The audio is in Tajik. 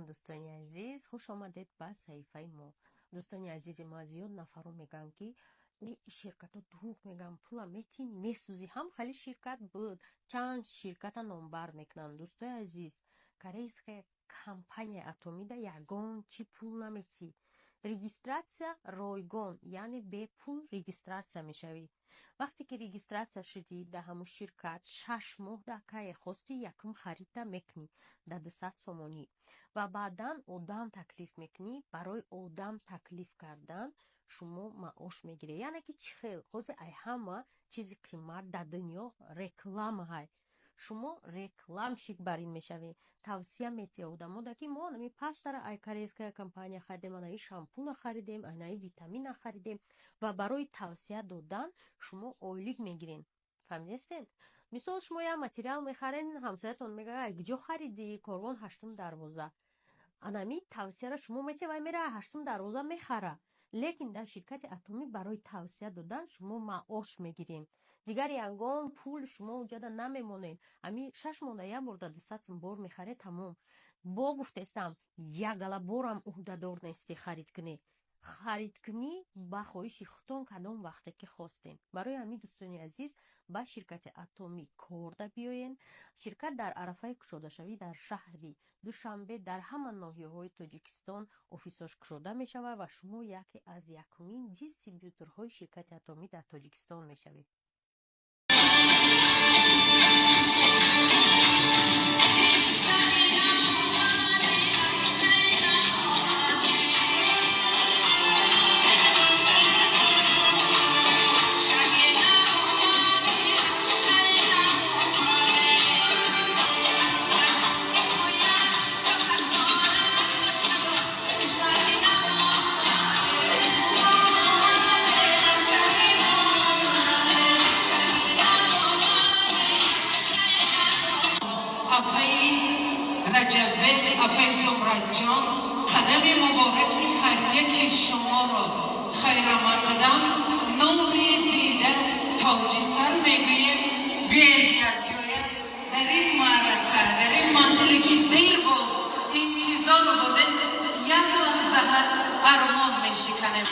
Дӯстони азиз, хуш омадед ба саҳифаи мо. Дӯстони азизи ма, зиёд нафарро мегӯянд, ки ширкатҳо дурӯғ мегӯянд, пула метӣ, месӯзӣ. Ҳам хеле ширкат буд, чанд ширката номбар мекунанд. Дӯстои азиз, корейская компания Атомида ягон чӣ пул наметӣ. Регистрация ройгон, яъне бепул регистрация мешавӣ. Вақте ки регистрация шудӣ дар ҳамун ширкат, 6 моҳ дар кае хости якум харида мекунӣ дар 200 сомонӣ ва баъдан одам таклиф мекунӣ. Барои одам таклиф кардан шумо маош мегиред. Яъне ки чӣ хел? Ҳозир ай ҳама чизи қимат дар дунё реклама ҳай. Шумо рекламщик бар ин мешавед, тавсия метиҳед одамода, ки мо анами пастара ай корейская компания харидем, анаи шампуна харидем, анаи витамина харидем. Ва барои тавсия додан шумо ойлик мегиред. Фаҳмидестед? Мисол, шумо як материал мехаред, ҳамсоятон мегӯяд: «Куҷо харидӣ?» «Корвон, ҳаштум дарвоза». Анами тавсияро шумо метиҳед, вай мерава, ҳаштум дарвоза мехара. Лекин дар ширкати Атомӣ барои тавсия додан шумо маош мегиред. Дигар ягон пул шумо уҷада намемонед. Ами 6 моҳда як бор дар 200 сум бор мехаред, тамом. Бо гуфтестам, як гала борам ӯҳдадор нестӣ харид кунӣ. Харид кунӣ ба хоҳиши худтон, кадом вақте ки хостем. Барои ҳамин, дӯстони азиз, ба ширкати Атомӣ корда биёен. Ширкат дар арафаи кушодашавӣ дар шаҳри Душанбе, дар ҳама ноҳияҳои Тоҷикистон офисош кушода мешавад ва шумо яке аз якумин дистрибюторҳои ширкати Атомӣ дар Тоҷикистон мешавед. Апаи Раҷаббек, апаи Зумраҷон, қадами мубораки ҳар яки шуморо хайрамақдам, нури дида, тоҷи сар мегӯем. Биед якҷоя дар ин маърака, дар ин маҳфиле, ки дер боз интизор будем, як лаҳзаҳат армон мешиканем.